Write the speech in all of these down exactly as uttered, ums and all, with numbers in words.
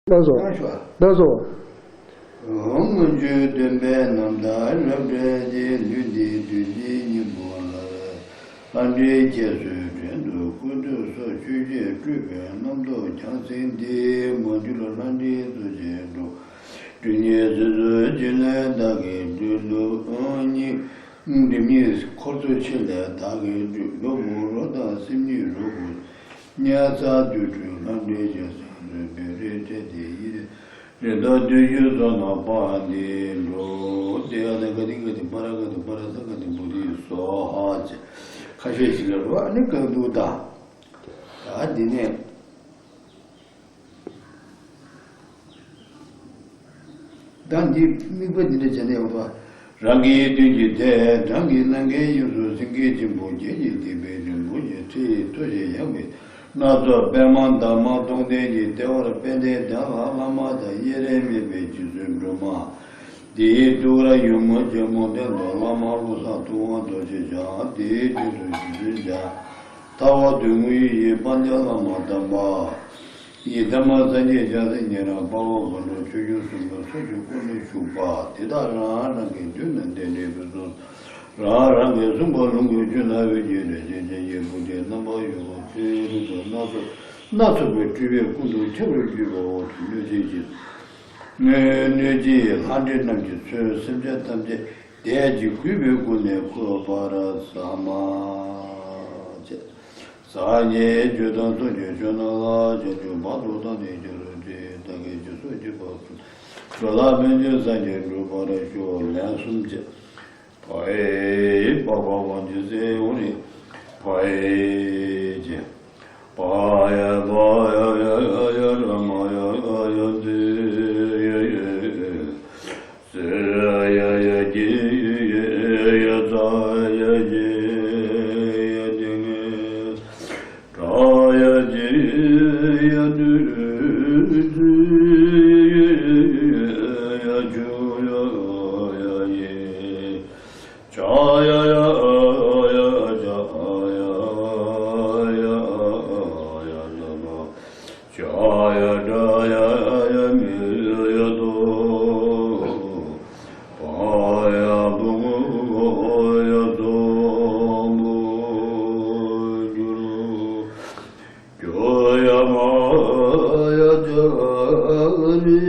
ལགས་སོ། ལགས་སོ། སྔོན་བྱོན་སྟོན་པའི་རྣམ་ཐར་རབ་བཀྲལ་གྱི་ལུས་འདི་དུས་ཀྱི་སྙིང་པོ་ལ། ལྷ་འདྲེ་བརྒྱད་ཚོའི་བྲན་དུ་བཀོད་དུ་གསོལ། ཆོས་བརྒྱད་སྤྲུལ་པའི་རྣམ་རྟོག་རྒྱལ་མཚན་འདི། མ་གྱུར་ལྷ་འདྲེའི་གཙོ་ཆེན་འགྲོ། སྤྲུལ་ཉེ་ཚུལ་ཚུལ་གྱི་ལས་བདག་གིས་སྤྲུལ། ལུགས་གཉིས་སྒྲིབ་གཉིས་འཁོར་ཚོགས་ཆེ་ལས་བདག་གིས་སྤྲུལ། ལུགས་དགུ་རོ་དང་སེམས་ཉིད་རོ་དགུ། ཉལ་ཚ་དུས་སྤྲུལ་ལྷ་འདྲེ་རྒྱལ་མཚན་རོལ་པའི་རིགས་འཕྲལ་དེ་ཡི་རེ་དོ་བདུད་ཀྱི་བཟོ་རྣམས་པ་འདི་འགྲོ། དེ་ཡང་ན་ག་དེ་ག་དེ་པ་ར་ག་དེ་པ་ར་ས་ག་དེ་བུ་དེ་སོ་ཧ་ཅེ་ཁ་ཤས་ཤིག་ལ་རོ་ཨ་ནི་གང་འདུག་ད་ད་འདི་ནས། ད་འདི་དམིགས་པ་འདི་འདྲ་བྱས་ནས་ཡོང་བ། རང་གི་དུས་ཀྱི་མཐའི་གྲངས་ཀྱི་ནམ་མཁའི་དབྱིངས་སུ་སེང་གེ་ཆེན་པོ་བརྒྱད་ཀྱིས་བཏེགས་པའི་རིན་པོ་ཆེའི་ཁྲི་ཡི་ཐོད་ཅན་ཡངས་པའི་སྣ་ཚོགས་པདྨ་འདབ་མ་སྟོང་ལྡན་གྱི་ལྟེ་བར་དཔལ་ལྡན་འདས་ལ་བླ་མ་དང་དབྱེར་མེད་པའི་རྗེ་བཙུན་སྒྲོལ་མ། དེའི་ཐུགས་ཀར་ཡུ་མོ་ཆེན་མོ་སྟེང་དུ་བླ་མ་ཀླུ་བཟང་ཐུབ་དབང་རྡོ་རྗེ་འཆང་། དེའི་མདུན་དུ་རྗེ་བཙུན་འཇའ་ལྟ་བུ་དོན་དངོས་ཡི་དཔལ་ལྡན་བླ་མ་དམ་པ་ཡི་དམ་སངས་རྒྱས་བྱང་སེམས་ཉན་རང་དཔའ་བོ་དགོན་གྲུབ་ཆོས་སྐྱོང་སྲུང་མའི་ཚོགས་ཀྱི་སྐུ་ལ་བཞུགས་པ་དེ་དག་རང་རང་གི་མདུན་ན་གདན་འདྲེན་ཕུན་སུམ། རང་རང་གིས་གསུངས་པ་ལུང་གི་ཆོས་རྣ་བའི་རྒྱུད་ལ་ཞེན་ཅིང་ཡིད་འཕྲོག་སྟེ་རྣམ་པར་གཡོ་བ་ཚུལ་དུ་སྣ་ཚོགས་སྣ་ཚོགས་པའི་སྤྲུལ་པའི་སྐུ་མདོག་ཁྱབ་པར་གྱུར་པའི་འོག་ཏུ་གནོད་བྱེད་ཀྱི་གནོད་བྱེད་ལྷ་འདྲེ་རྣམས་ཀྱིས་མཚོན་སེམས་ཅན་ཐམས་ཅད་དད་ཀྱི་གུས་པའི་སྒོ་ནས་བཀོད་པར་བསམ། སངས་རྒྱས་ཆོས་དང་ཚོགས་ཀྱི་མཆོག་རྣམས་ལ། བྱང་ཆུབ་བར་དུ་བདག་ནི་སྐྱབས་སུ་མཆི། བདག་གིས་སྦྱིན་སོགས་ཀྱི་བབས་སུ་འགྲོ་ལ་ཕན་ཕྱིར་སངས་རྒྱས་འགྲུབ་པར་ཤོག་ལན་གསུམ་བྱས། ཕ་ཡི་པ་ཕ་དབང་ཆེན་སྲས་དབང་རིགས་ཕ་ཡི་ཅེ། པ་ཡ་པ་ཡ་ཡ་ཡ་ཡ་ར་མ་ཡ་ཡ་ཡ་དེ་ཡ་ཡ་སེ་ཡ་ཡ་ཀྱི་ཡ་ཚ་ཡ་ཀྱི་ཡ་དེ་ནི། ཏྲ་ཡ་ཇི་ཡ་དུ་དུ་ཡ་ཇུ་ཡ་ཡ་ཡེ། ཅ་ཡ་ཡ་ཡ་ཅ་ཡ་ཡ་ཡ་ད་ལ། ཅ་ཡ་ཏྲ་ཡ་ཡ་མི་ཡ་དོ། པ་ཡ་བུ་ཡ་ཚོམ་བུ་གྱུར། གྱོ་ཡ་མ་ཡ་ཅ་རི་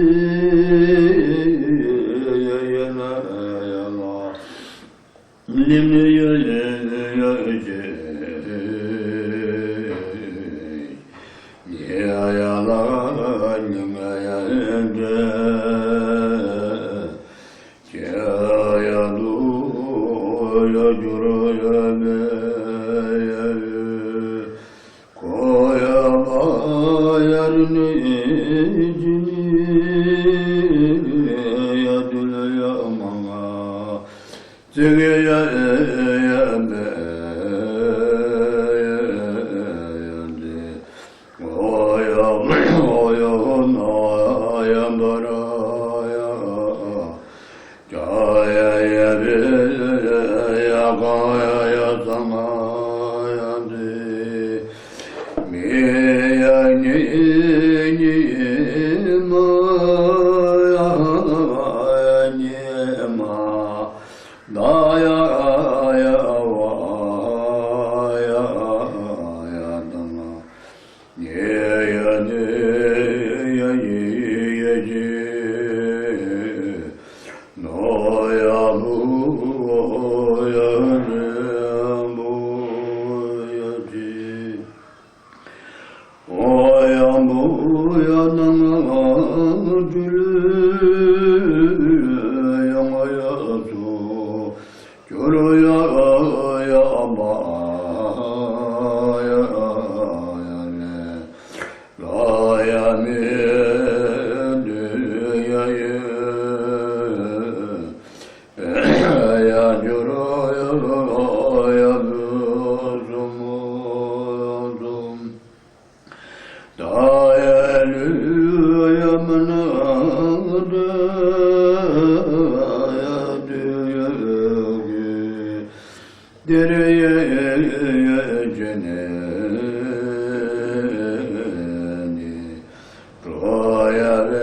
ཡ་ཡ་ན་ཡ་ལ། ལི་མི་ཡ་ཡ་ཡ་ཅེ། ཉེ་ཡ་ལ་ཉི་མ་ཡ་འདྲ། ཀྱེ་ཡ་དུ་ཡ་གྱུར་ཡ་མེ་ཡ་ཡུ། ཁོ་ཡ་མ་ཡ་རི་ནི་ཇི་ནི་ཡ་དུ་ལ་ཡ་མ་ང་། ཙི་གེ་ཡ་ཨེ་ཡ་མེ་ཡ་དེ། ཨོ་ཡ་ཨོ་ཡ་ཧོ་ན་ཡ་འབའ་ར་ཡ། ཅ་ཡ་ཡ་བེ་ཡ་ག་ཡ་ཡ་ཙ་ན་ཡ་དེ། མི་ཡ་ཉི་ཉི་མ་ཡ་ཉི་མ། ད་ཡ་ཡ་བ་ཡ་ཡ་ད་ན། ཉེ་ཡ་ཉེ་ཡ་ཡི་ཡ་ཡི། ནོ་ཡ་བུ་ཡ་རེ་བུ་ཡ་ཅི། ཨོ་ཡ་བུ་ཡ་ན་ང་ཅུ་ལུ་ཡ་ང་ཡ་ཚོ། ཅོ་རོ་ཡ་ཡ་བ་ཡ་ཡ་ལེ། ལ་ཡ་མི་དུ་ཡ་ཡེ། ཡ་ཅོ་རོ་ཡ་ཡ་བུ་སུ་མོ་ཡ་ཚོ། ད་ཡ་ལུ་ཡ་མ་ན་དུ་ཡ་དུ་ཡ་གི། དེ་རེ་ཡ་ཡ་ཅེ་ནེ་ནི། གྲོ་ཡ་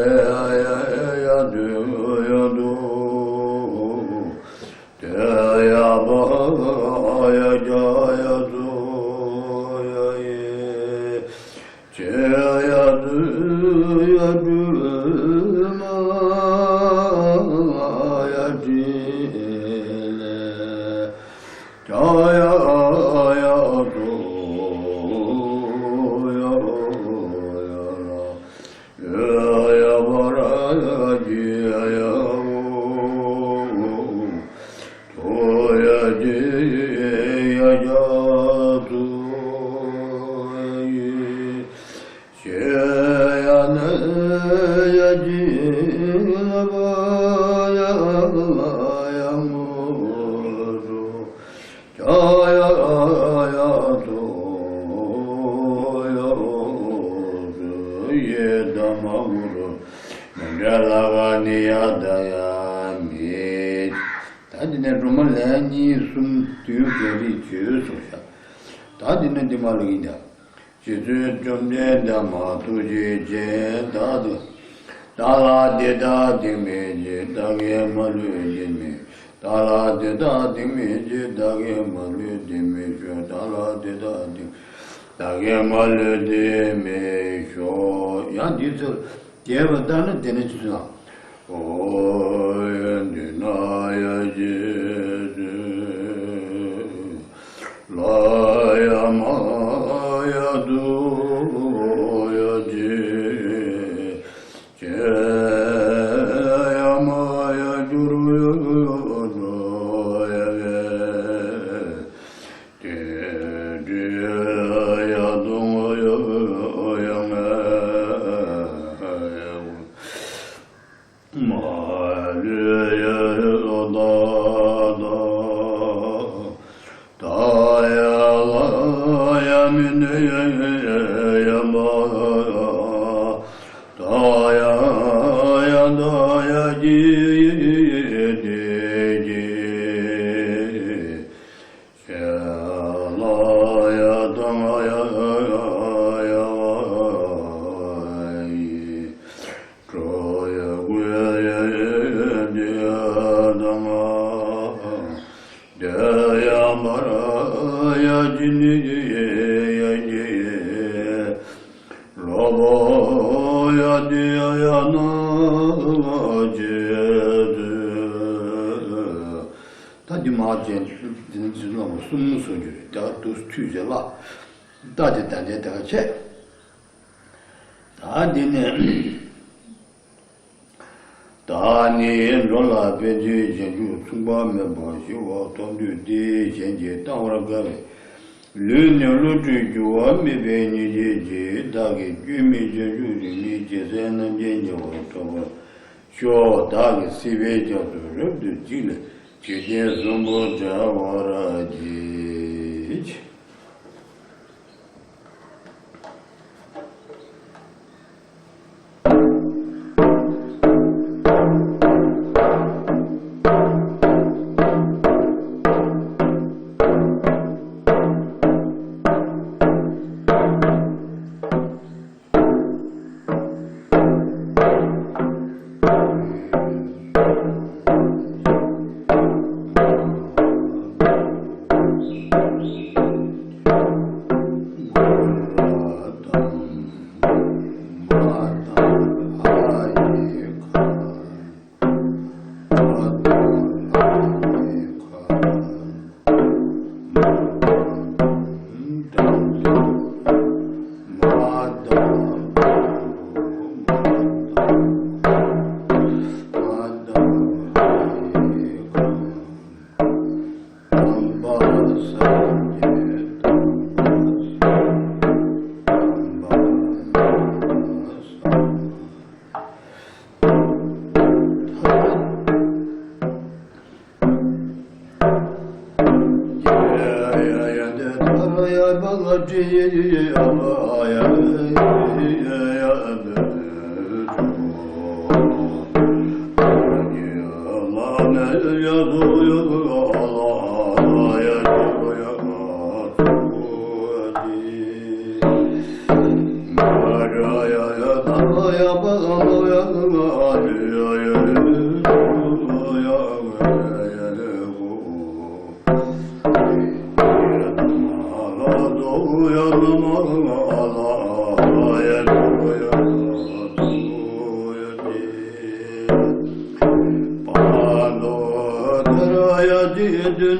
ད་འདི་ནས་སྒྲོལ་མ་ལན་གཉིས་གསུམ་བདུན་བརྒྱད་རེ་བརྗོད་སོང་ཤག་ད་འདི་ནས་འདི་མ་ལ་ཡིན་ད། རྗེ་བཙུན་བཅོམ་ལྡན་འདས་མ་ཐུགས་རྗེ་ཅན། བདག་ལ་འདི་ལྟར་སྡིག་མི་བྱེད། བདག་གིས་མ་ལུས་འདི་མི། བདག་ལ་འདི་ལྟར་སྡིག་མི་བྱེད། བདག་གིས་མ་ལུས་འདི་མི་སྤྱོད། བདག་ལ་འདི་ལྟར་སྡིག་བདག་གིས་མ་ལུས་འདི་མི་ཤོག་ཡང་འདི་ཚུར་རྒྱས་པ་ལྟར་ན་དེ་ནས་ཅི་ཚུལ་ལ། འོ་འདི་ན་ཡ་རྗེ་བཙུན་ལ་ཡ་མ་ཡ་དུ་ཡ་རྗེ་ཅན་ཡ་མ་ཡ་གྱུར་ཡ་ཡ་ཡ་ཡ། ད་འདི་མ་བྱས་འདི་ནི་འཛིན་ལོག་གསུམ་བཟོ་རྒྱུ་རེད། ད་དུ་མཐུད་བྱས་ལ་ད་དེ་ད་འདྲའི་ད་ག་བྱས། ད་འདི་ནས་བདག་ནི་འགྲོ་ལ་ཕན་ཕྱིར་བྱང་ཆུབ་མཚུངས་པ་མེད་པར་ཞི་བ་ཐོབ་འདོད་དེ། གཞན་གྱིས་བཏང་བར་དཀའ་བའི་ལུས་ནི་བསླུ་བྲིད་འགྱུར་བ་མེད་པའི་སྙིང་རྗེ་གྱིས། བདག་གིས་སྐྱོན་མེད་བྱང་ཆུབ་རིས་མེད་རྒྱལ་སྲས་རྣམས་ཀྱི་ཉེ་བར་ཐོབ་པར་ཤོག་བདག་གི་སྲིད་པའི་རྒྱ་མཚོ་རབ་ཏུ་འཇིགས་ལས་འཇིག་རྟེན་གསུམ་པོ་བསྒྲལ་བར་བགྱི། ད་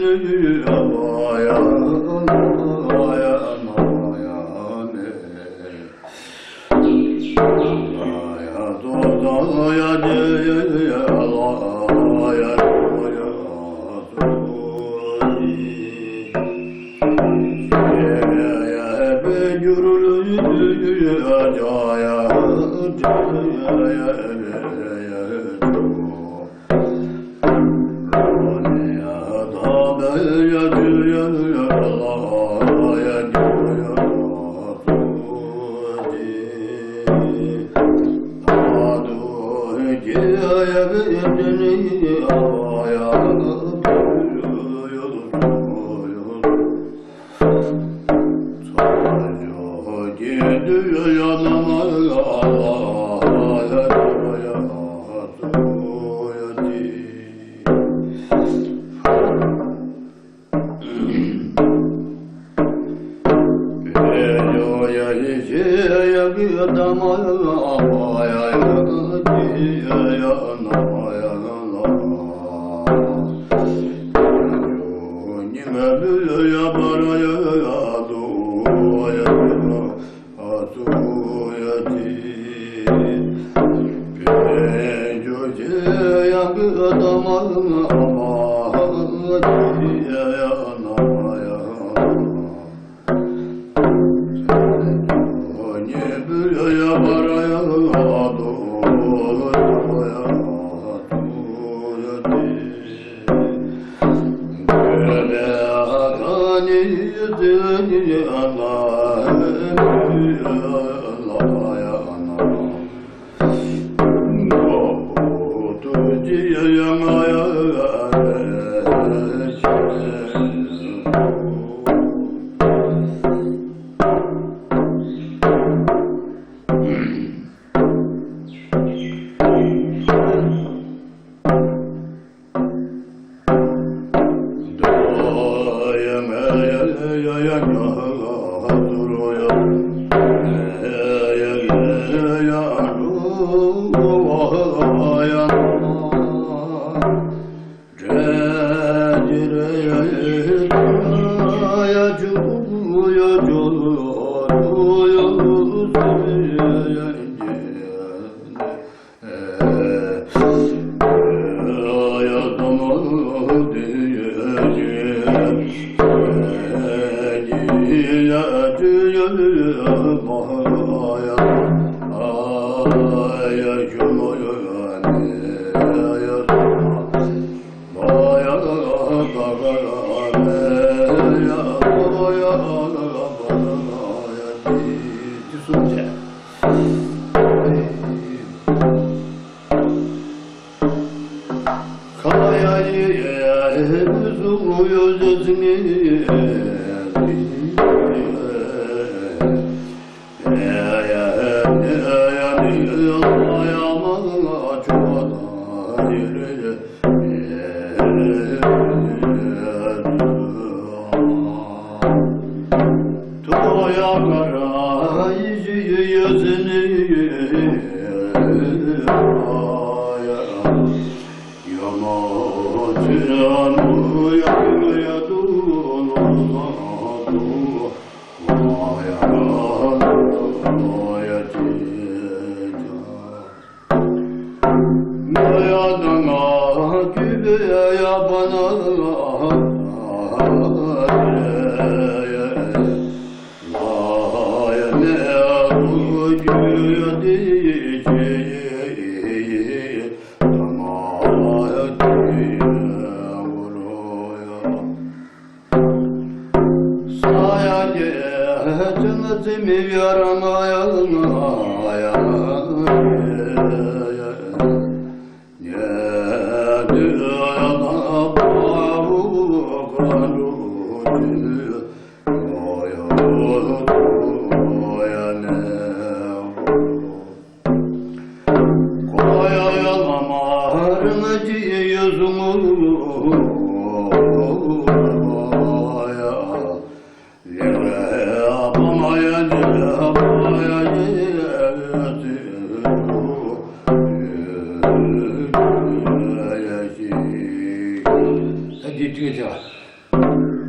འདི་དུས་ ཡོད་ཀྱང་།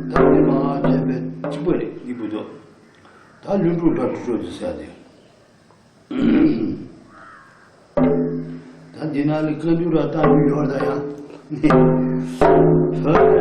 ད་དེ་མ་བྱས་པའི་གཅིག་པ་རེད། འདི་བུ་དོ། ད་ལྷུན་གྲུབ་ལྷ་གྲུབ་གྲོལ་དུ་ཟེར་ཏེ། ད་འདི་ན་ལ་བཀའ་འགྱུར་ར་བཏང་རྒྱུ་ཡོད་ད་ཡང་། ལགས་སོ།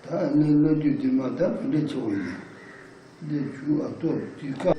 ད་ནི་བླ་བརྒྱུད་དེ་མ་ད་ག་འདྲ་ཆེ་བ་ཡིན། འདི་ཆུ་ཨ་སྟོབས་ཀྱི་བཀའ།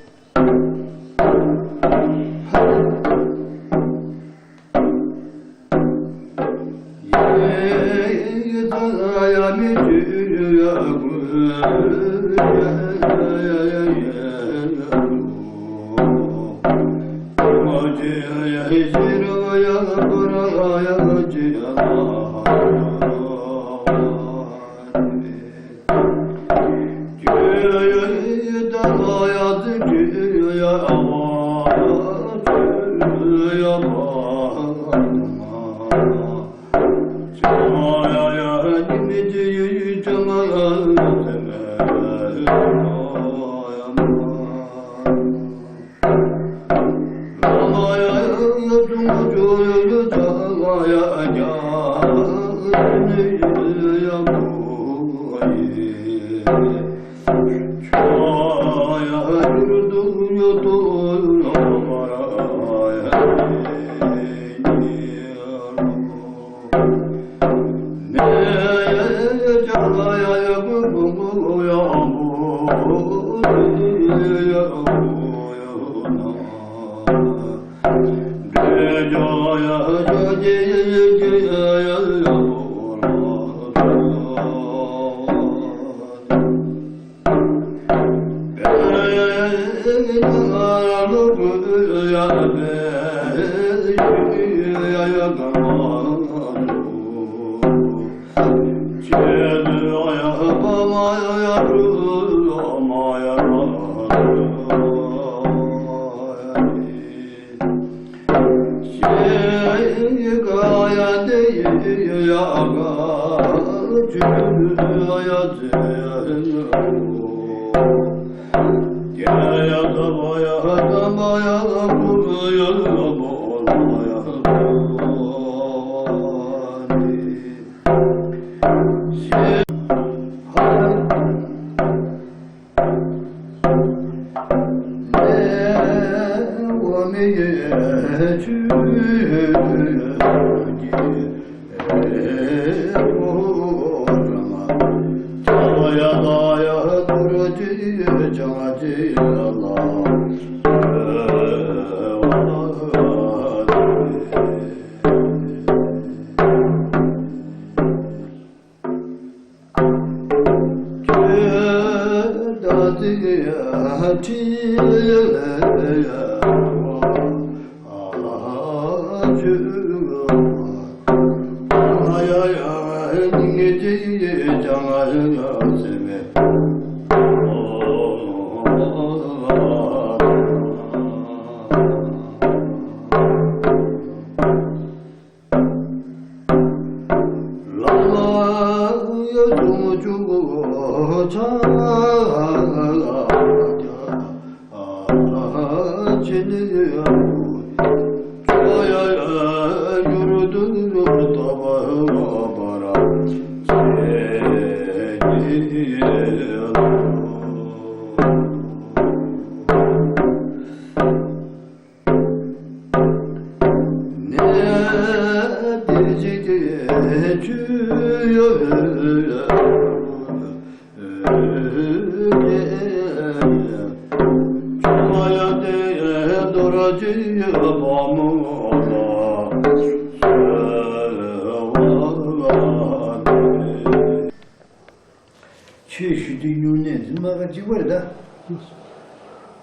ཆོས་ཞུ་དུས་སྨྱུང་གནས་འཛིན་མ་ག་གཅིག་པ་རེད་ད།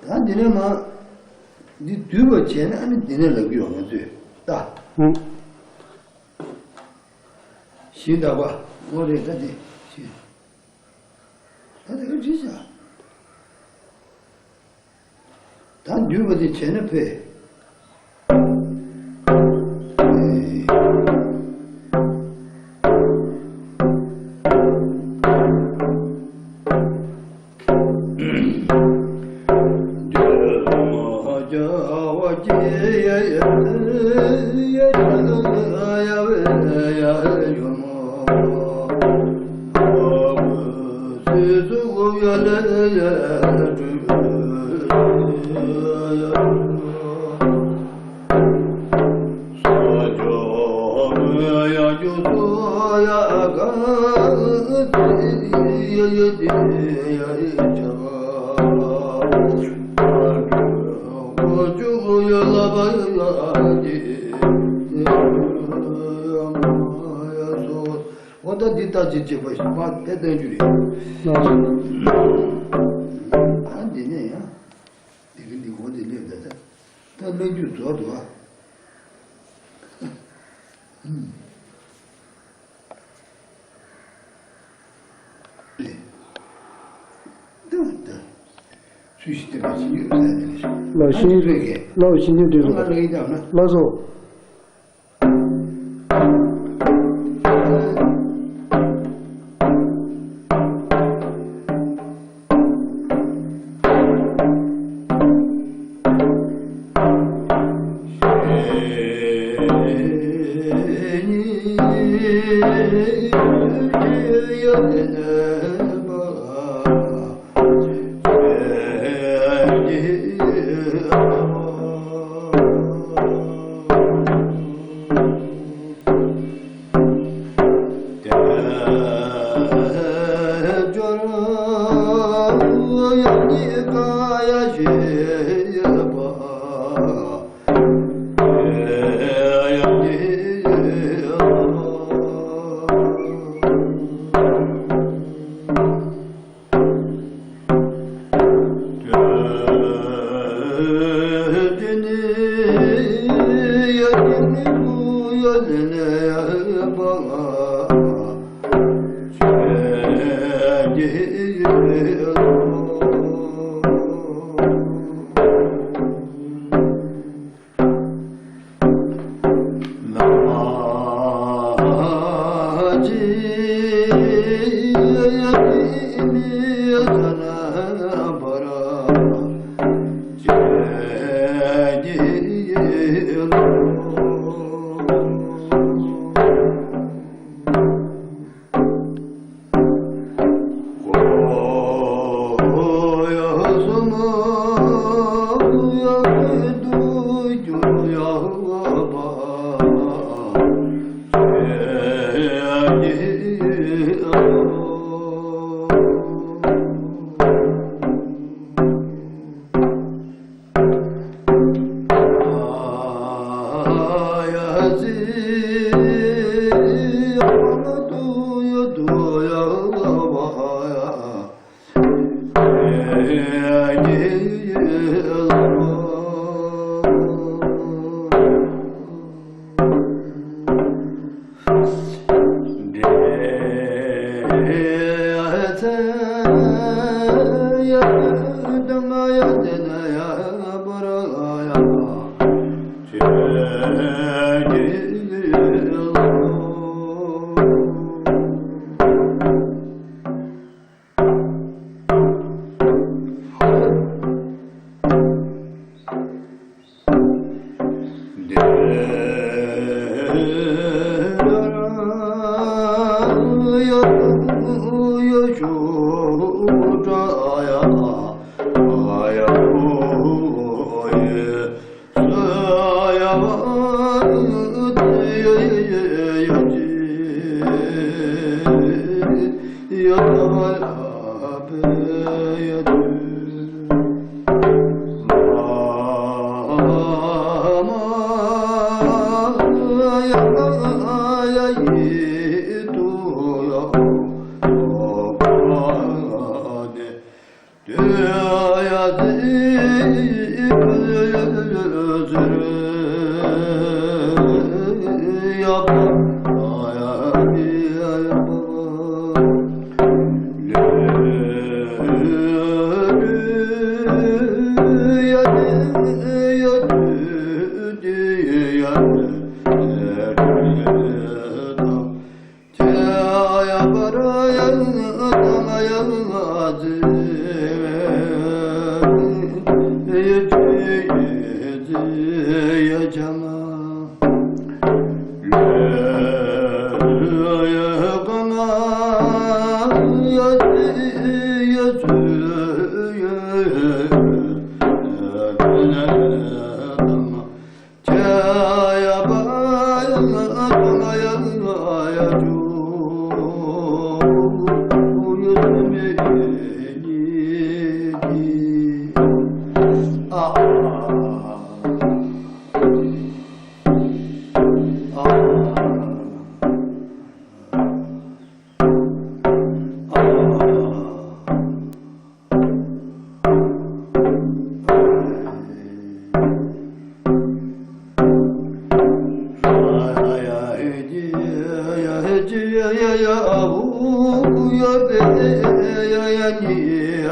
ད་འདི་ནས་མ། འདི་བསྡུས་པ་བྱས་ན་ཨ་ནི་འདི་ནས་ལབ་རྒྱུ་ཡོང་ང་ཚོས་ད། ཧུ། ཞིང་དག་པ་ངོ་རེད་ད་འདི་ཞིང་། ད་དེ་ག་བྲིས་བྱ། ད་འདུས་པ་དེ་བྱས་ན་ཕེ། འོ་ ད་འདི་ལྟ་ཅི་བྱེད་པ་ཞིག་ཕར་དེ་བསྟན་རྒྱུ་རེད། ལགས་སོ། ཨ་འདི་ནས་ཡང་། འདི་གི་འདི་གོ་འདི་ལས་ད་ད་ད་གནང་རྒྱུ་རྫོགས་འདུག་ཨ། ཨུམ། ད་ད་ཚུལ་ཤིང་བསྟན་པ་ཞིག་ཡོད་ས་རེད། ལགས་སོ། ཨ་ནི་རེད་གི། ལགས་སོ། ཕྱི་ཉིན་དུས་སུ། ང་ལ་ཡིན་ཀྱང་ན། ལགས་སོ།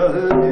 ད་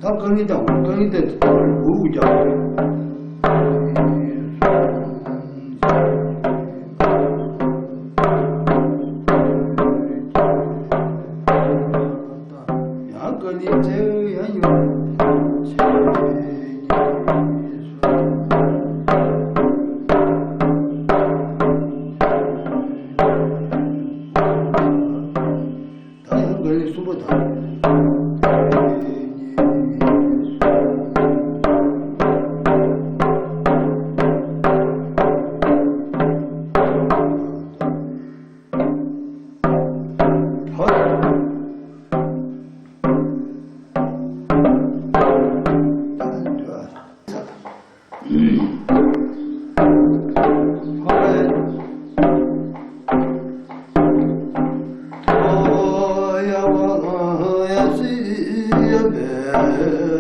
དཀའ་ངལ་དང་དཀའ་ངལ་དེ་འུ་རྒྱག་ཡང་དཀའ་ལས་ཚེ་ཡང་ཡོད། ད་ཡང་དཀའ་ལས་གསུམ་པ་དང་། ད་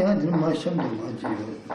ཡང་འདིར་མ་གཤམ་དུ་མ་བྱས་ཡོད།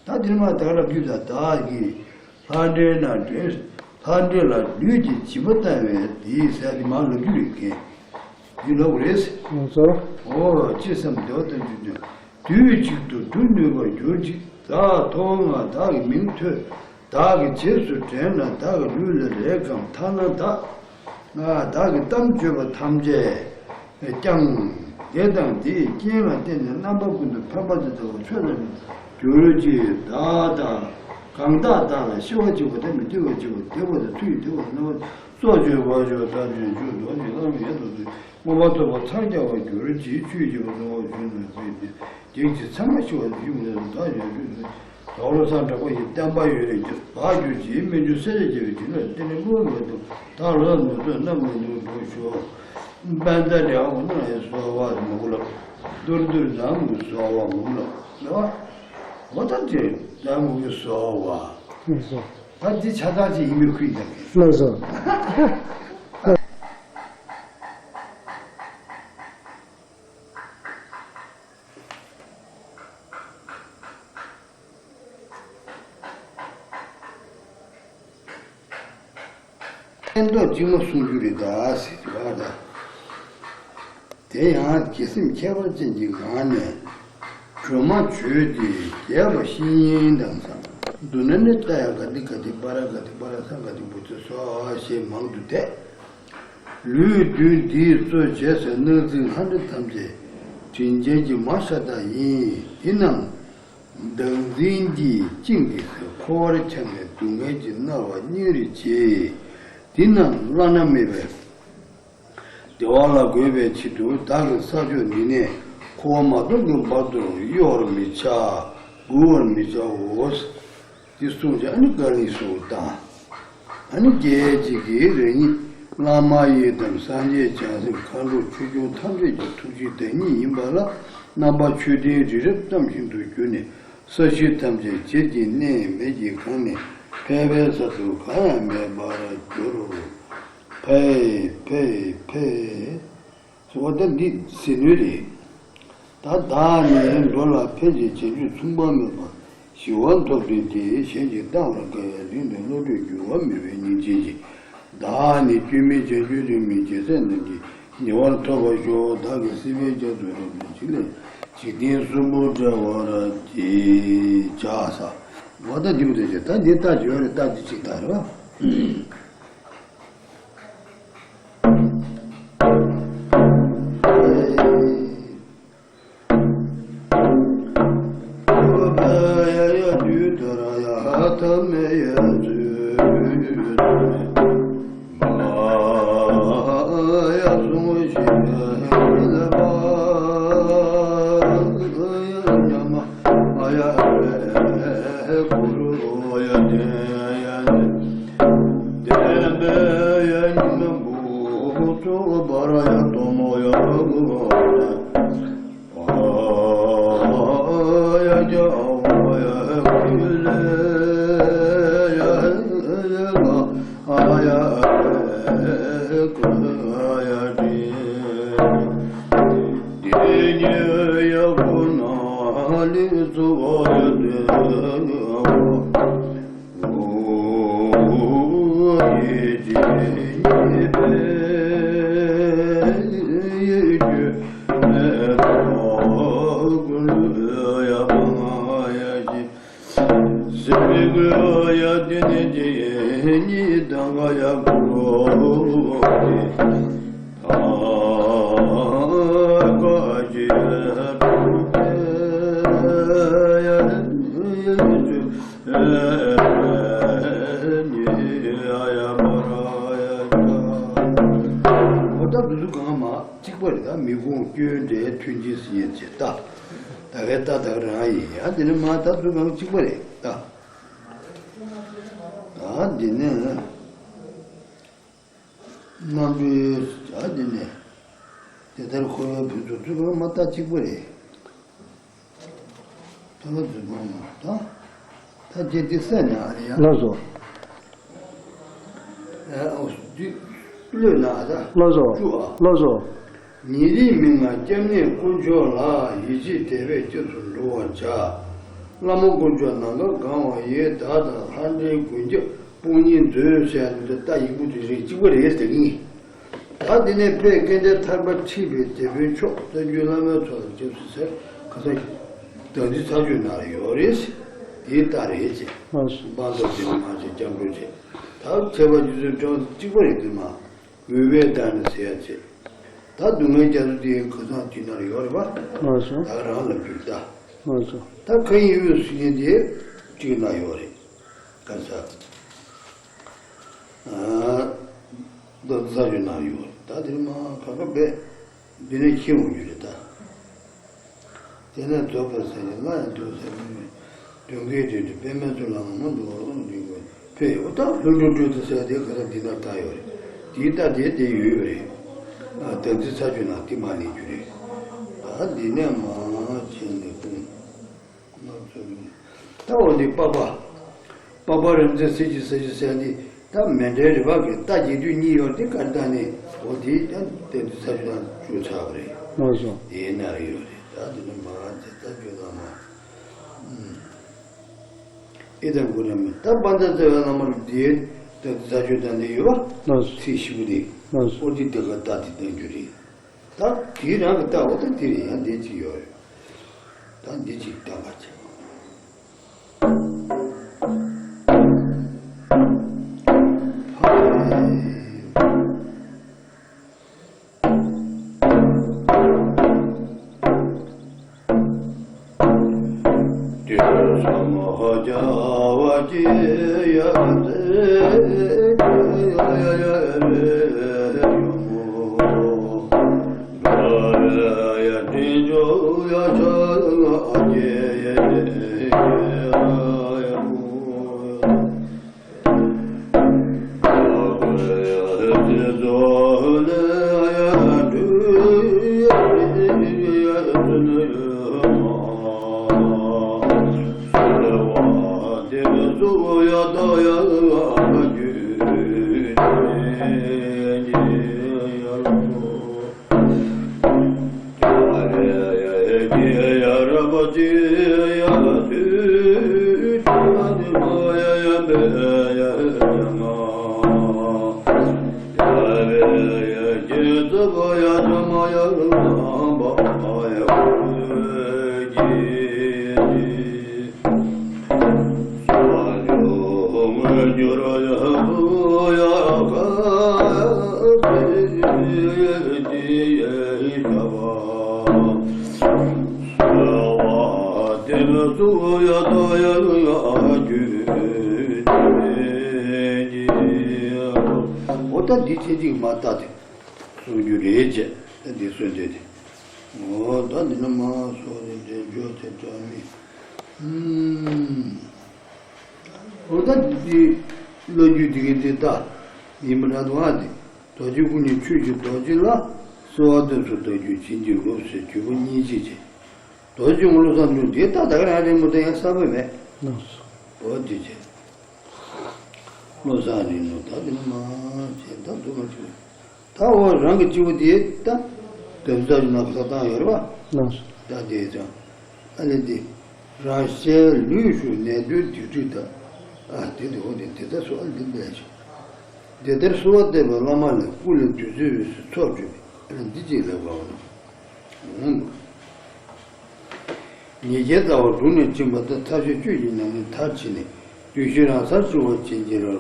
ད་འདིར་མ་དག་ལ་རྒྱུ་དང་བདག་གིས། ལྷ་འདྲེ་ན་འདྲེ། ལྷ་འདྲེ་ལ་ལུས་ཀྱི་བྱིས་པ་བཏང་བའི་དེའི་ཟས་དེ་མར་ལབ་རྒྱུ་རེད་མཁན། འདི་ལབ་རེད། ང་ཚོ། ཨོ་ཅི་བསམ་བདེ་བ་ལྟར་འཇུག་དུས། དུས་གཅིག་ཏུ་སྒྲུབ་ནུས་པར་གྱུར་ཅིག་བདག་ཐོབ་ང་བདག་གི་མིང་ཐོས། བདག་གི་རྗེས་སུ་དྲན་ན་བདག་གི་ལུས་ལ་ལེགས་ཁམས་ཐ་ན་བདག་ང་བདག་གི་གཏམ་བརྗོད་པ་ཐམས་ཅད་ཀྱང་། དེ་དང་དེའི་རྐྱེན་ལ་བརྟེན་ནས་རྣམ་པ་ཀུན་ཏུ་ཕན་པ་དང་བདེ་བ་ཚོད་ལ་མི་འགྱུར་གྱི་བདག་དང་། གང་དག་བདག་ལ་ཤེས་པར་བྱེད་པ་དང་མི་བདེ་བར་བྱེད་པ་བདེ་བ་དང་ཚུལ་བདེ་བ་རྣམ་པ་སྲོག་གཅོད་བར་གཅོད་དང་བྱང་ཆུབ་རྡོ་རྗེ་བླ་མ་ཡན་དུ་འཛིན། མངོན་པར་རྫོགས་པར་འཚང་རྒྱ་བར་འགྱུར་གྱི་ཆོས་ཀྱི་བཟང་པོ་བྱོན་ནས་ཕེབས་ཏེ། བདག་གིས་ཚད་མར་ཤེས་པ་ཡིན་མིན་བདག་ཡོད་ཚུལ་དུ། དོ་རུང་སངས་གྲགས་པ་ཡི་བསྟན་པ་ཡུན་རིང་གི་བར་གྱུར་ཅིག་སྨོན་འཇུག་སེར་སྐྱ་རྒྱལ་བའི་དྲིན་ལ་བརྟེན་ནས་བསླུ་བ་མེད་དུ་བདག་ལ་མི་བཟོད་རྣམ་ཀུན་ཏུ་འགྲོ་ཤོག་དཔལ་ལྡན་འབྲི་བ་རྣམས་ལ་གསོལ་བ་མང་པོ་ལ། མདོར་བསྡུས་རྣམས་ཀྱི་གསོལ་བ་མང་པོ་ལ། ལ། འོ་ད་དེ་རྣམས་ཀྱི་གསོལ་བ། ལགས་སོ། ད་འདི་ཆ་ཚང་ཅིག་ཡིན་པའི་ཁུལ་འདྲ་གི། ལགས་སོ། ཕན་ཐོགས་གཅིག་མ་གསུང་རྒྱུ་རེད་ད་ཟེར་གྱི་བ་ད། དེ་ཡང་དགེ་སེམས་ཁྱད་པར་ཅན་གྱི་ངང་ནས་སྒྲོལ་མ་བརྗོད་དེ་རྒྱས་པ་བཤེས་གཉེན་དང་བསམ་དུ་ན་ནི་ཏདྱ་ག་ཏི་ག་ཏི་པཱ་ར་ག་ཏི་པཱ་ར་སཾ་ག་ཏི་བུདྡྷ་སྭཱ་ཧཱ་ཞེས་མང་དུ་བཟླས། ལུས་བདུད་འདིས་གཙོ་བྱས་སའི་སྣང་སྲིད་ལྷ་འདྲེ་ཐམས་ཅད་དྲིན་ཅན་གྱི་མ་ཤ་སྟག་ཡིན། དེ་རྣམས་བདག་འཛིན་གྱིས་བཅིངས་ཏེ་འཁོར་བར་འཁྱམས་ནས་སྡུག་བསྔལ་གྱིས་མནར་བ་སྙིང་རེ་རྗེ། དེ་རྣམས་བླ་ན་མེད་པའི་བདེ་བ་ལ་འགོད་པའི་ཆེད་དུ་བདག་གིས་ས་ཕྱོགས་འདི་ནས་འཁོར་བ་མ་སྟོངས་ཀྱི་བར་དུ་གཡོ་བར་མི་བྱ། འགུལ་བར་མི་བྱའོ། འདི་གསུངས་ཀྱང་ཨ་ནི་བཀའ་ལན་གསུངས་བཏང་། ཨ་ནི་རྒྱལ་བྱེད་ཀྱི་རང་ཉིད་བླ་མ་ཡི་དམ་སངས་རྒྱས་བྱང་སེམས་མཁའ་འགྲོ་ཆོས་སྐྱོང་ཐམས་ཅད་ཀྱི་ཐུགས་རྗེའི་བདག་ཉིད་ཡིན་པ་ལ་རྣམ་པ་མཆོད་རྟེན་རི་རབ་ཙམ་ཞིག་ཏུ་གྱུར་ནས་ས་གཞི་ཐམས་ཅད་བྱེར་གྱིས་མནན། མེ་གིས་གང་ནས་ཕལ་པའི་ས་རྡུལ་གང་ཡང་མེད་པར་གྱུར། ཕཊ་ཕཊ་ཕཊ། འོ་ད་འདི་ཟེར་ནོ་རེད། ད་བདག་ནི་འགྲོ་ལ་ཕལ་ཆེར་བྱང་ཆུབ་མཚུངས་པ་མེད་པ་ཞི་བ་ཐོབ་དོན་ཏེ། གཞན་གྱིས་བལྟ་བར་དཀའ་བའི་གདེང་དང་བློ་གྲོས་འགྱུར་བ་མེད་པའི་སྙིང་རྗེ་ཅན། བདག་ནི་སྐྱོན་མེད་བྱང་ཆུབ་སེམས་དཔའི་རྒྱལ་སྲས་རྣམས་ཀྱིས་ཉེ་བར་ཐོབ་པར་ཤོག་བདག་གིས་སྲིད་པའི་རྒྱ་མཚོ་རིམ་པ་འཇིག་ལས་འཇིག་རྟེན་གསུམ་པོ་བསྒྲལ་བར་བགྱི། བྱ་ས། འོ་ད་འདི་མོ་དེ་བྱས་ད་འདི་ལྟ་ཡོད་རེད། ལྟ་འདི་གཅིག་ལྟ་རེད་བ། འོ་ད་འདི་ཚོ་གང་མ་གཅིག་པ་རེད། ད་མི་ཁོང་སྐྱོན་འདྲའི་མཐུན་རྐྱེན་ཟེར་ཡས་བྱེད་ད། ད་གའི་ད་ད་ག་རང་ཡིན་ཡ། དེ་ནི་མ་ད་ཚོ་གང་གཅིག་པ་རེད་ད། ད་འདི་ནི། རྣམ་འགྲེལ་བྱ་འདི་ནས་དེ་ལྟར་འཁོར་བའི་ཕུན་ཚོགས་ཚུལ་ཁྲིམས་མ་ལྟ་གཅིག་པ་རེད། ད་ལོ་རྫུན་མ་མ་ད། ད་རྗེ་འདི་གསན་ན་ཨ་རེ་ཡ། ལགས་སོ། ཨ་འོ་འདི་བློས་ན་ད། ལགས་སོ། བཅུ་ཨ། ལགས་སོ། ཉེ་རིང་མི་མངའ་སྐྱབས་གནས་དཀོན་མཆོག་ལ། ཡིད་ཆེས་དད་པས་སྐྱབས་སུ་འགྲོ་བར་བྱ། བླ་མ་དཀོན་མཆོག་ནམ་མཁའ་གང་བ་ཡི། བདག་དང་ལྷ་འདྲེའི་མགོན་སྐྱབས་དཔུང་གཉེན་མཛོད། ཟེར་ཡ་འདི་ད་ཡིག་པོ་དེ་རེད་གཅིག་པ་རེད་ཟེར་གི་ཡིན། ད་འདི་ནས་དཔལ་སྐལ་ལྡན་ཐར་པ་ཁྲིད་པའི་དེད་དཔོན་མཆོག་རྩ་བརྒྱུད་བླ་མའི་ཚོགས་ལ་སྐྱབས་སུ་མཆི། ཁ་སང་བདག་འཛིན་ཚར་གཅོད་ནང་ལ་ཡོད་རེད། དེའི་རྟགས་རེད་ཅེས། ལགས་སོ། དཔལ་མདོ་འདི་མ་བྱས་སྐྱབས་འགྲོ་བྱས། ད་ཁྱད་པར་རྗེ་བཙུན་སྤྲང་གཅིག་པ་རེད་འདུག་མ། འོས་པའི་བདག་ནི་ཟེར་ཡ་བྱས། ད་སྡུག་བསྔལ་རྒྱ་མཚོ་དེའི་ཁ་སང་དེ་ནང་ལ་ཡོད་རེད་པ། ལགས་སོ། ད་རང་ལ་འགྱུར་ད། ལགས་སོ། ད་མཁའ་དབྱིངས་དབུས་སུ་ཡིན་དེ་གཅིག་ན་ཡོད་རེད། ག་ས། ཨ། མདོ་ས་ཆུ་ནང་ཡོད་རེད། ད་དེ་མ་ཁ་ཁ་བས་འདི་ནས་ཤེས་འོང་རྒྱུ་རེད་ད། དེ་ནས་རྫོགས་པར་ཟེར་ནས་སླར་ཡང་འདུག་ཟེར་མི་མེད། དོན་གྱི་དོན་དུ་པདྨའི་ཚོགས་ལ་ངང་མོ་འདུག་བ་ཀློང་འདུས་ཀུན་ཕེབས་ཡོད། ད་ལྷུན་གྲུབ་སྤྲུལ་དུ་ཟེར་དེ་ག་ས་འདི་ན་ད་ཡོད་རེད། དེའི་རྟགས་དེ་དེ་ཡོད་རེད། ཨ། བདག་འཛིན་ཚར་གཅོད་ནང་དེ་མ་ལེན་རྒྱུ་རེད། ད་འདི་ནས་མ་བྱས་ནས་ཀུན། ད་འོ་འདི་པགས་པ། པགས་པ་རིག་འཛིན་གཟི་བརྗིད་ཟེར་གྱི་ཟེར་འདི་ད་མཎྜལ་རིག་པ་གི་རྟ་རྗེས་འཇུག་གཉིས་ཡོད་དེ་གར་ད་ནི་འོ་དེ་ད་དེ་འདི་ཚ་བྱུ་ན་བཅུ་ཚར་བ་རེད། ལགས་སོ། དེའི་ནང་རེ་ཡོད་རེད། ད་དེ་ནི་མ་ཚེ་ཚ་བྱུ་ན་མ། ཨེ་དང་གུ་ར་མི་ད་པ་ད་ཚ་བའི་ལ་མ་རུ་དེ་ད་ཚ་བྱུ་ད་ནི་ཡོད་པ། ལགས་སོ། ཚིག་ཞིབ་པོ་དེ། ལགས་སོ། འོ་དེ་དེ་ག་ད་དེ་ལྟ་རྒྱུ་རེད། ད་དེ་རང་གི་ལྟ་བ་དང་དེ་རེད། ཡང་འདི་གཅིག་ཡོད་རེད། ད་འདི་གཅིག་བལྟ་བ་བྱེད། དུས་གསུམ་ཧོ་རྒྱ་བ་ཀྱི་ཡ་ཏེ་ཡ་ཡ་ཡ་ཡ་ཡ་ཡ་ཡ་ཡ། འོ་ད་འདི་ཚེ་གཅིག་མ་བལྟ་སྟེ། གསུང་རྒྱུ་རེད་ཅེས་ད་འདི་གསོལ་འདེབས་དེ། འོ་ད་འདི་ན་མ་སོགས་ནས་འདྲེན་འཇོག་དེ་འདྲ་མི། ཨུམ། འོ་ད་འདི་བློ་རྒྱུད་འདི་གི་འདི་ལྟ་ཡིན་པ་འདྲ་འདུག་ཨ། འདི་རྡོ་རྗེ་སྐུ་གཉིས་ཆོས་ཀྱི་རྡོ་རྗེ་ལ། གསོལ་བ་འདེབས་སོ་བདག་རྒྱུད་བྱིན་གྱིས་རློབས་ཟེར་བརྗོད་པ་གཉིས་གཅིག་བྱས། རྡོ་རྗེ་བློ་བཟང་འབྲུག་འདི་ལྟ་ད་ག་རང་རེད་མོ། ད་ཡང་གསར་པ་མེད། འོ་འདི་བྱས། བློ་བཟང་རིང་ལུགས་ད་དེ་ནི་མ་བྱས་ད་འདུག་མ་ཐུབ། ད་འོ་རང་གི་སྤྱི་བོ་དེ་ད་དོན་རྩ་ནི་ནག་ས་བཏང་ཡོད་རེད་པ། ལགས་སོ། ད་དེ་ཙང་ཨ་ནི་དེ་རང་གཞན་ལུས་ཞུགས་ནད་གདོན་སྡིག་སྒྲིབ་དག་ཨ་དེ་དེ་འོ་དེ་དེ་ལྟར་སོ་ཨ་ནི་འདི་འདྲ་ཞིག་དེ་ལྟར་གསོལ་བ་འདེབས་པའི་བླ་མ་ལ་སྐུ་ལས་བདུད་རྩི་འོད་ཟེར་ཚོགས་སྤྲོས་པས་ཨ་ནི་འདི་གཅིག་ལེགས་པར་འོང་། ཉེས་བྱས་རྩ་བ་དྲུངས་ནས་འབྱིན་པ་དང་། ཐབས་ཤེས་བཅུད་ཀྱིས་ནམ་ནས་མཐར་ཕྱིན་ནས། བདུད་བཞི་རང་སར་ཞི་བར་བྱེད་ཕྱིར་རོ།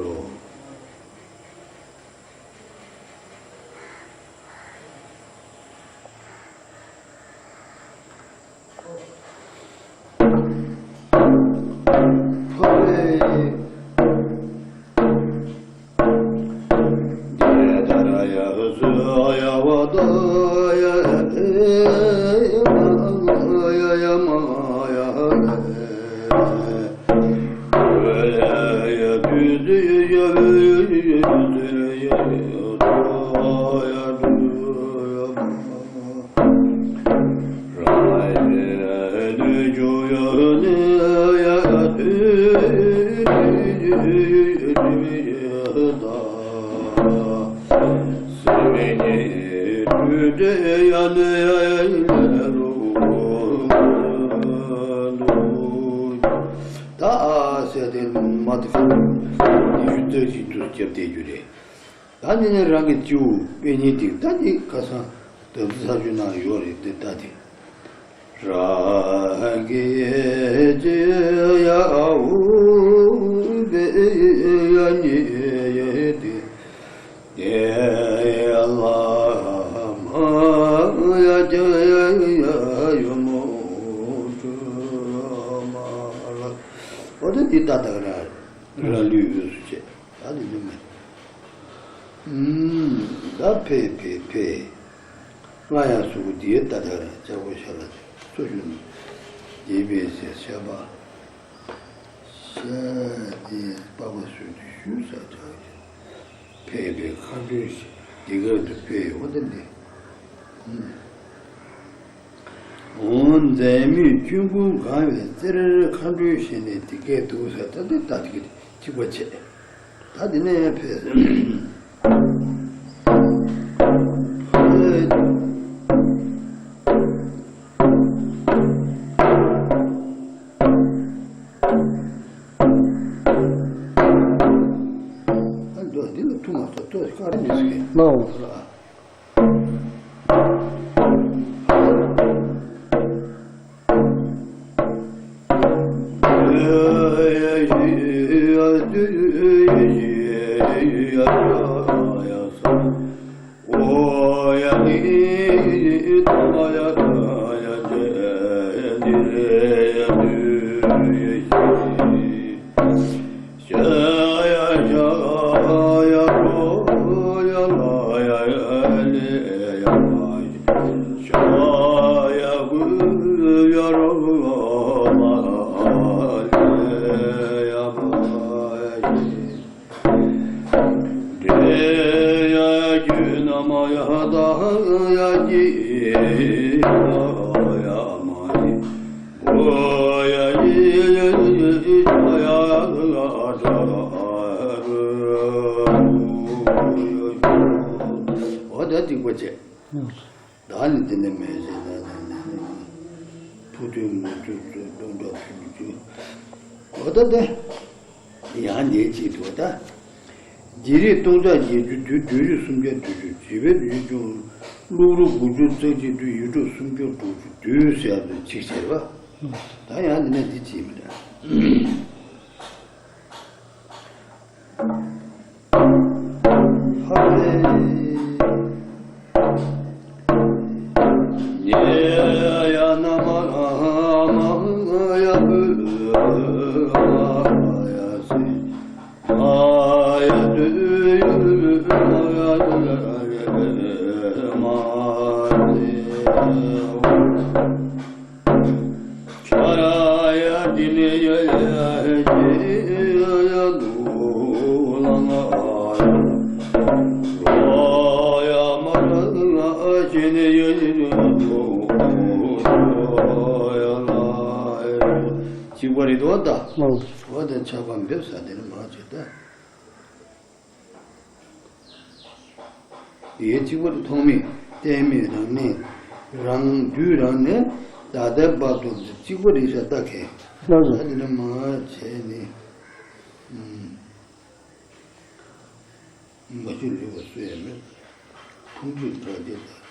ད་ཨ་ཟེར་ཏེ་མ་ཏི་ཉི་ཤུ་རྩ་གཅིག་དུ་སྐྱབས་བསྟན་རྒྱུ་རེད། ད་ནི་ནི་རང་གི་སྤྱི་བོ་པད་ཉི་སྟེང་ད་ནི་ཁ་སང་དམ་ཚིག་ས་ཆུ་ནང་ཡོད་རེད་དེ་ད་དེ། རང་གི་སྤྱི་ཡ་འུ་པད་ཉི་སྟེང་དེ་ལ་མ་ཡ་ཀྱ་ཡ་ཡ་ཡོ་མོ་ཀྲུ་མ་ལ། འོ་ད་འདི་ད་ད་ག་ར་ར་ལུས་འོས་སུ་བྱེད། ད་དེ་ནི་མེད། ཨུམ། ད་ཕེ་ཕེ་ཕེ། ང་ཡང་གཟུགས་པོ་འདིའི་ལྟ་ཐག་རང་ལྕགས་པོ་ཤ་ལ་སོ་ཞུ་ནི། འདི་པའི་ཟེར་ཤ་པ། ཤ་དེ་པགས་པ་སོས་ཏེ་ཞུ་ས་བྱ་བ་ཕེ་ཕེ་མཁའ་འགྲོའི་འདི་ག་དུ་ཕེ་ཡོང་དེ་འདི། ཨུམ། འོ་མཛད་མོས་ཆོས་ཀུན་གང་བའི་རྩེར་མཁའ་འགྲོའི་ཞལ་ནས་འདི་སྐད་འདུག་ཟེར་ད་འདི་ལྟ་དེ་གཅིག་པ་བྱས། ད་འདི་ནས་ཕེབས། ཨ་འདི་ལ་ཐུག་མ་སོང་ལྟོས་ཀ་ར་མི་སྲིད་ཀྱི། ལའོ། འོ་ད་སྡིག་པ་བྱས། བདག་ནི་འདི་ནི་མེད་ཅེས་ན་ཕུ་ཐུན་མུ་ཐུན་སྟོང་ཕྲག་ཕུ་ཐུན། འོ་ད་དེ། ཡང་འདིའི་ཚིག་ཏུ་ད། བགྱི་རིགས་སྟོང་ཕྲག་བརྒྱད་ཅུ་དུས། བདུན་ཅུ་སུམ་བརྒྱ་དྲུག་ཅུ། བྱེད་པའི་ཡུལ་ཅུང་ཀླུ་རུ་དགུ་བཅུ་རྩ་གཅིག་དུས། ཡིད་འཕྲོག་སུམ་བརྒྱ་དྲུག་ཅུ་དུས་ཟེར་ཡག་ཏུ་ཅིག་བྱས་པ། ད་ཡང་འདི་ནས་འདི་ཅིག་མི་འདྲ། གཅིག་པ་རེད་དོ་ད། ཨོ། འོ་དེ་ཆགས་པ་འབེབས་ས་དེ་ནི་མ་བྱེད་ད། དེའི་གཅིག་པར་ཐོག་མེད་གཏན་མེད་རང་གནས་རང་དུས་རང་གནས་ད་ལྟའི་བར་དུ་གཅིག་པ་རེད་ཤག་ལྟ་མཁན། ལགས་སོ། ད་དེ་ནི་མ་བྱས་ནི། ཨུམ། མ་ཤི་ལུས་པ་སུ་ཡང་མེད། ཁུངས་གཅིག་དགྲ་བགེགས་དང་།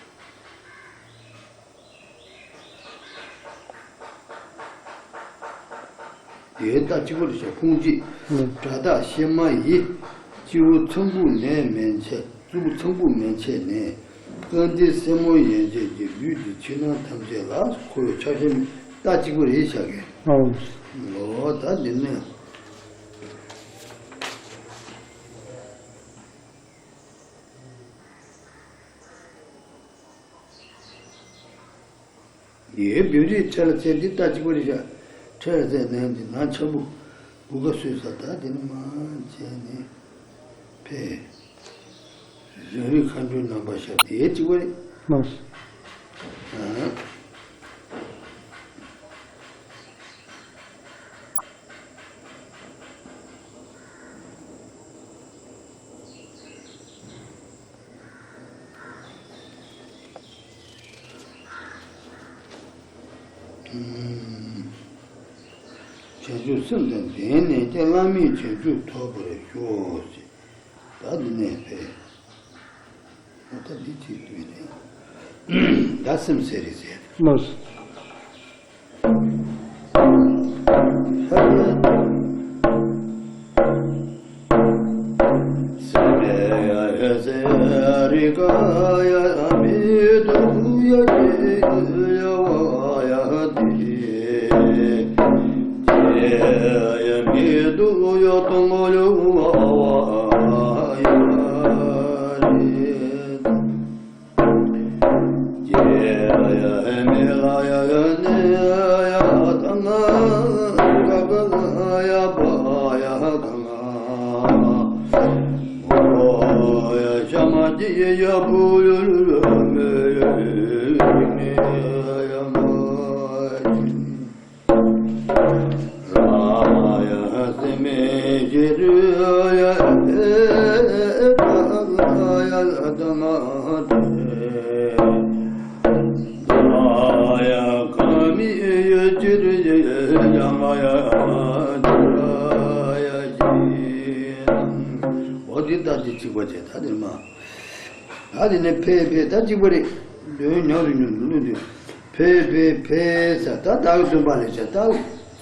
དེའི་རྟགས་གཅིག་པ་རེད་ཤག་ཁུངས་གཅིག་ཨུ། དགྲ་རྟགས་གཤེད་མ་ཡི། སྤྱི་བོ་ཚངས་བུག་ནས་མན་ཆད། སྤྱི་བོ་ཚངས་བུག་མན་ཆད་ནས། སྐལ་ལྡན་སེར་མོ་ཡན་ཆད་ཀྱི། ལུས་འདི་ཕྱི་ནང་ཐམས་ཅད་ལ། འཁོར་བའི་ཆགས་ཞེན་མེད། རྟགས་གཅིག་པ་རེད་ཤག་གི་ཨོ། ལོ་ད་འདི་ནས། ཡའི་བེའུ་རིགས་ཁྲེ་ལ་ཚེ་འདི་ལྟ་གཅིག་པ་རེད་ཤག་ཁྲེ་ལ་ཚེ་ནས་འདི་ན་ཆ་བུ་གུ་ག་སོས་ས་ད་འདི་ནི་མ་བྱས་ནས་ཕེ། རང་རིགས་མཁའ་འགྲོའི་རྣམ་པ་ཤར་དེའི་གཅིག་པ་རེད། ལགས་སོ། ཨ། བྱང་ཆུབ་སེམས་དང་ལྡན་ནས་ཀྱང་བླ་མེད་བྱང་ཆུབ་ཐོབ་པར་ཤོག་ཅེས། ད་འདི་ནས་ཕེབས། ད་འདི་གཅིག་ལྟོས་ནས། ད་སེམས་གསལ་རེ་ཟེར། ལགས་སོ། འོ་འདི་ལྟ་སྟེ་གཅིག་པ་བྱས། ད་འདིར་མ། ད་དེ་ནས་ཕེབས་ཕེབས། ད་གཅིག་པ་རེད། འདོན་ཉམས་སུ་ཉམས་སུ་ལུས་འདོན། ཕེབས་ཕེབས་ཕེབས་ཟེར། ད་བདག་གི་སྟོན་པ་ལས་བྱ། ད་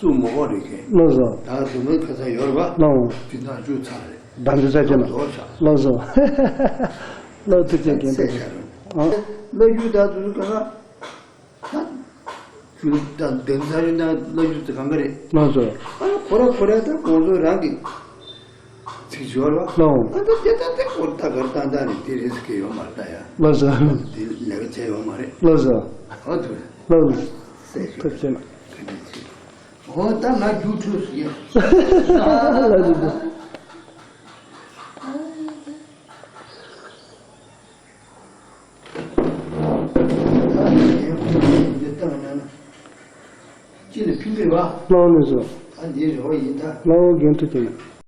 གཙུག་མོ་ཧོ་རེད་མཁན། ལགས་སོ། བདག་གི་སྟོན་པའི་ཁ་སང་ཡོད་རེད་པ། ལགས་འོང་། དེ་ན་བཅུ་ཚར་རེད། བདག་འཇུ་ཚར་གྱི་ན། རྫོགས་བྱ། ལགས་སོ། ལགས་ཐུགས་རྗེ་ཆེ། གསལ་བྱ་རེད། ཨ། བླ་བརྒྱུད་ད་དུ་ག་ད་ད་གདན་ས་རེད་ན་བླ་བརྒྱུད་དེ་གང་ག་རེད། ལགས་སོ། ཨ་ཁོ་ར་ཁོ་ར་ད་ཁོང་ཚོ་རང་གི་ཚིག་སྦྱོར་བ། ལགས་འོང་། ཨ་ད་དེ་ད་དེ་ཁོ་ད་གར་ཏན་ཏན་རེད། དེ་རེད་ཟེར་གི་ཡོད་མ་རེད་ད་ཡ། ལགས་སོ། དེ་ལས་ཀ་བྱས་ཡོད་མ་རེད། ལགས་སོ། ཨ་ཐུགས། ལགས་སོ། གསལ་ཐུགས་རྗེ་ཆེ། ག་འདྲ་བྱེད། འོ་ད་ང་རྒྱུགས་འཕྲོད་སུ་ཡ། ལགས་སོ། ཅི་ལ་ཕིན་པའི་བ། ལགས་འོང་ལགས་སོ། ད་འདི་རེ་བ་ཡིན་ད། ལགས་འོང་རྒན་ཐུགས་རྗེ་ཆེ།